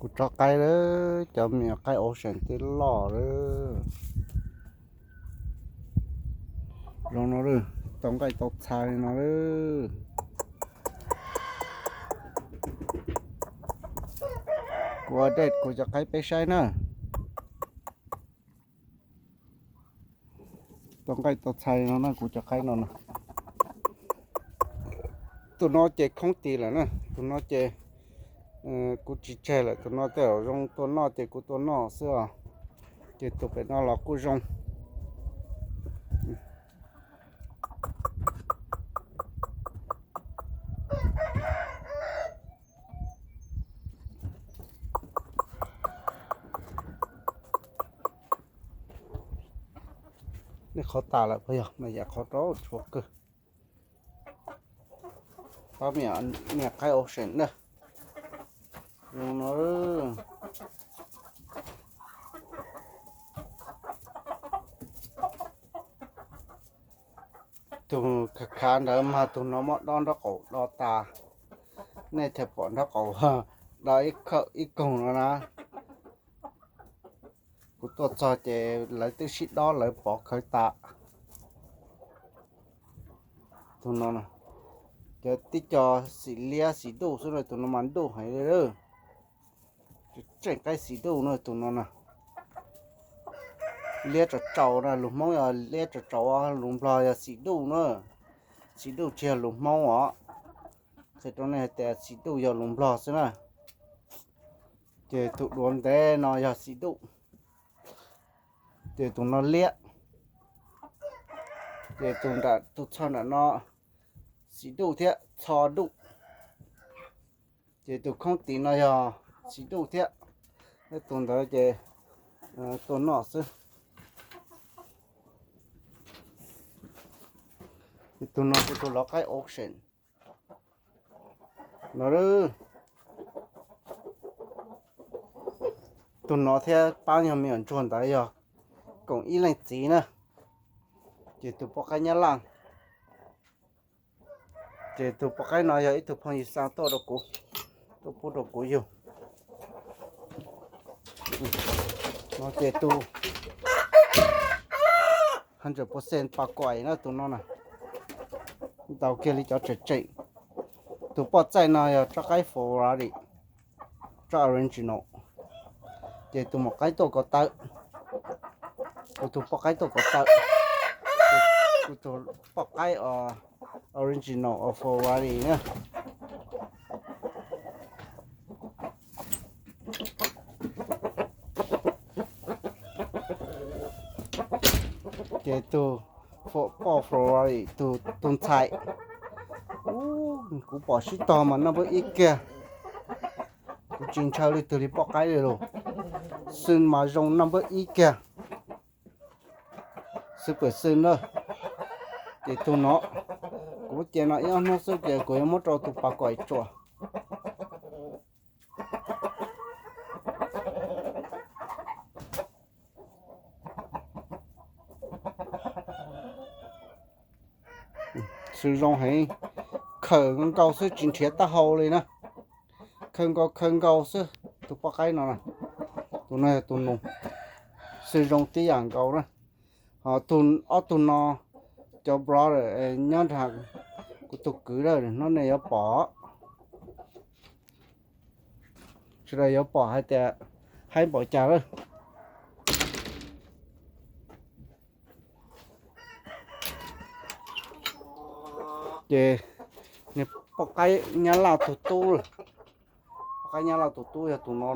Kuv tsob qaib lawm, cov me nyuam qaib Asian twb loj lawm. Zoo no lawm, tau nqaij tau txhais li no lawm. Kuv ua dej kuv cov qaib peb saib na. Tau nqaij tau txhais no na, kuv cov qaib no na. Tus no ces khoob tis lawm na, tus no ces kuv tsis tseg lawm, tus no tej zaum zoo tua noj ces kuv tua noj xwb os. Ces tus pem no los kuj zoo. Nej qhov tas lawm puas yog? Mas yam qhov rau tshuav kawg. Pab me nyuam qaib Asian na. Zoo no. Tus khav khav ntawd mas tus no muab dob nraub qaum do tas. Nej thiaj pom nraub qaum do ib koog no na. Kuv tuaj txog ces lawv twb sib dob lawv pov khawv tas. Tus no, cov tib co xim liab xim duj xwb na, tus no mas duj heev li. Tseem qaib xim duj na tus no na. Liab tsaus tsaus na, lus Hmoob yog liab tsaus tsaus, lus Nplog yog xim duj na. Xim duj tsis yog lus Hmoob os. Qhia rau nej hais tias xim duj yog lus Nplog xwb na. Ces tus duav ntev no yog xim duj. Ces tus no liab. Ces tus nram tus txho nram no xim duj thiab txho duj. Ces tus khoob tis no yog xim duj thiab. Tus ntawd ces tua noj xwb. Ces tus no kuv tus lov qaib Asian no. Tus no thiab pab yog me nyuam ntsuag ntawd yog koom ib leej txiv na. Ces tus poj qaib Nyab Laj, ces tus poj qaib no yog ib tug phooj ywg xa tuaj rau kuv, tuaj pub rau kuv yug. No ces tus hundred percent pas kuam na tus no na. Ntau kiag li cov tseem tseem. Tus poj txaij no yog tsob qaib Ferrari, tsob original. Ces tus maum qaib tuaj ko taw, kuv tus poj qaib tuaj ko taw, kuv tus poj qaib original of Ferrari na. Ces tus poj Ferrari tus tus ntxhais, kuv pom sib tog mas naj npawb ib kiag. Kuv tsis ntshaw leej twg li poj qaib li los, xwb mas zoo naj npawb ib kiag. Xwb pwm xwb na. Ces tus no, kuv cia no ib ob hnub xwb ces kuv yuav muab rau tus pas kuam tsuam. Xwb zoo heev, khaws nkaus xwb tsis nrhiav taub hau li na. Khaws nkaus khaws nkaus xwb tus poj qaib no. Tus no yog tus nus, xwb zoo tib yam nkaus na. Ho tus ob tug no, cov brother nyob nram kuv tus kwv lawm, hnub nej yuav pom. Sawv daws yuav pom hais tias haib npaum cas lawm. Ces niag poj qaib Nyab Laj tus tub, poj qaib Nyab Laj tus tub yog tus no.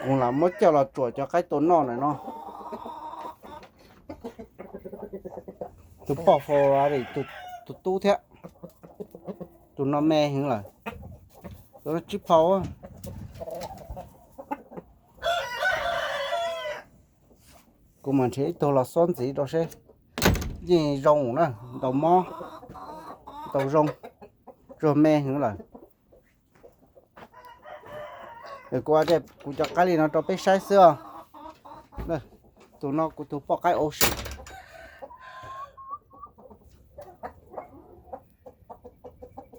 Kuv lam muab coj los tsuam cov qaib tua noj na no. Tus poj Ferrari tus tub thiab. Tus no me heev lawm, tus no tsib phau. Kuv mam nrhiav ib tug los xuab ntxiv rau seb. Yeej zoo na, ntaus mob, ntaus zoo, zuag me heev lawm. Kuv, kuv cov qaib li no rau peb saib xwb os. Tus no kuv tus poj qaib Ocean.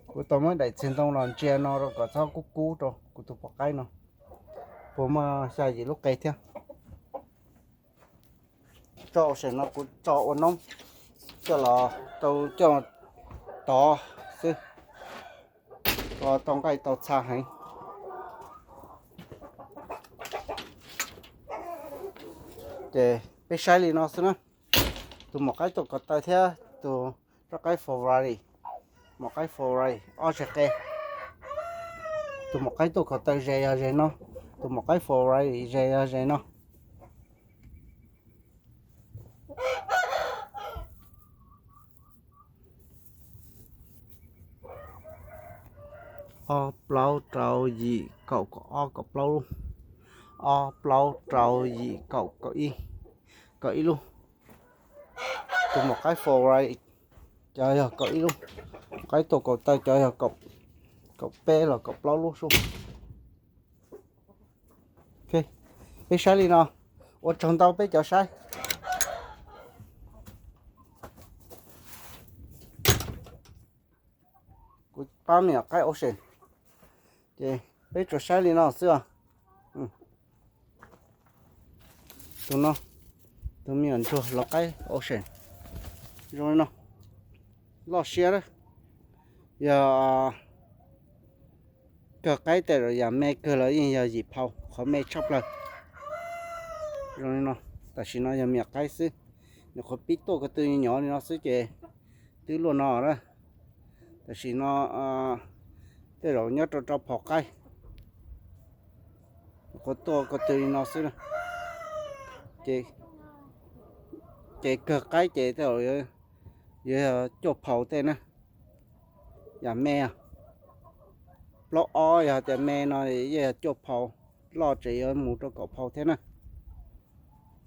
Kuv tau muab daim txiag ntoo los ntsia no rau kom txhob kub kub rau kuv tus poj qaib no. Puas muaj xya yim lub qe thiab. Tso Ocean no kuv tso ua noob coj los tau coj tov xwb, tau nqaij tau txha heev. Ces peb saib li no xwb na. Tus maum qaib tuaj ko taw thiab tus roj qaib Ferrari, maum qaib Ferrari ob tsev qe. Tus maum qaib tuaj ko taw zes yog zes no, tus maum qaib Ferrari zes yog zes no. Ob plaub rau yim kaum kaum ob kaum plaub lub, ob plaub rau yim kaum kaum ib, kaum ib lub. Tus maum qaib Ferrari cov yog kaum ib lub, qaib tuaj ko taw cov yog kaum peb los kaum plaub lub sub. Peb saib li no, ua tsaug ntau peb cov saib. Kuv pab me nyuam qaib Ocean, ces peb tsuas saib li no xwb os. Tus no, tus me nyuam ntsuag los qaib Ocean zoo li no, loj siab lawm. Yog kawg qaib tej zaum yam me kawg los yeej yog yim phau, qhov me tshaj plaws. Zoo li no, tam sim no yog me nyuam qaib xwb, nyuam qhuav pib tuaj ko tw nyuam li no xwb ces twb luaj no na. Tam sim no tej zaum nyob rau rau phau qaib, nyuam qhuav tuaj ko tw li no xwb na. Ces kawg qaib ces tej zaum yuav yog cuaj phau tej na. Yam me, plaub ob yog tias me no yeej yog cuaj phau, loj tseem yuav mus rau kaum phau thiab na.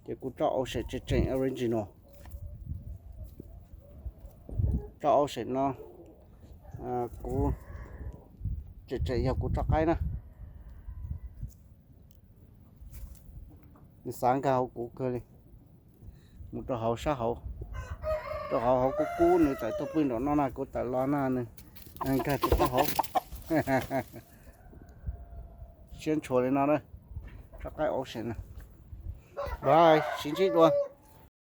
Ces kuv roj Ocean tseem tseem original, roj Ocean no kuv tseem tseem yog kuv roj qaib na. Nws xav nkag hauv kuv kawg li. Mus rau hauv sab hauv, rau hauv hauv kub kub nws tawm tuaj pw nraum no na, kuv tawm los na nws nkag rau taub hauv. Siab ntshua li no na, roj qaib Ocean na. Bye, sib ntsib dua.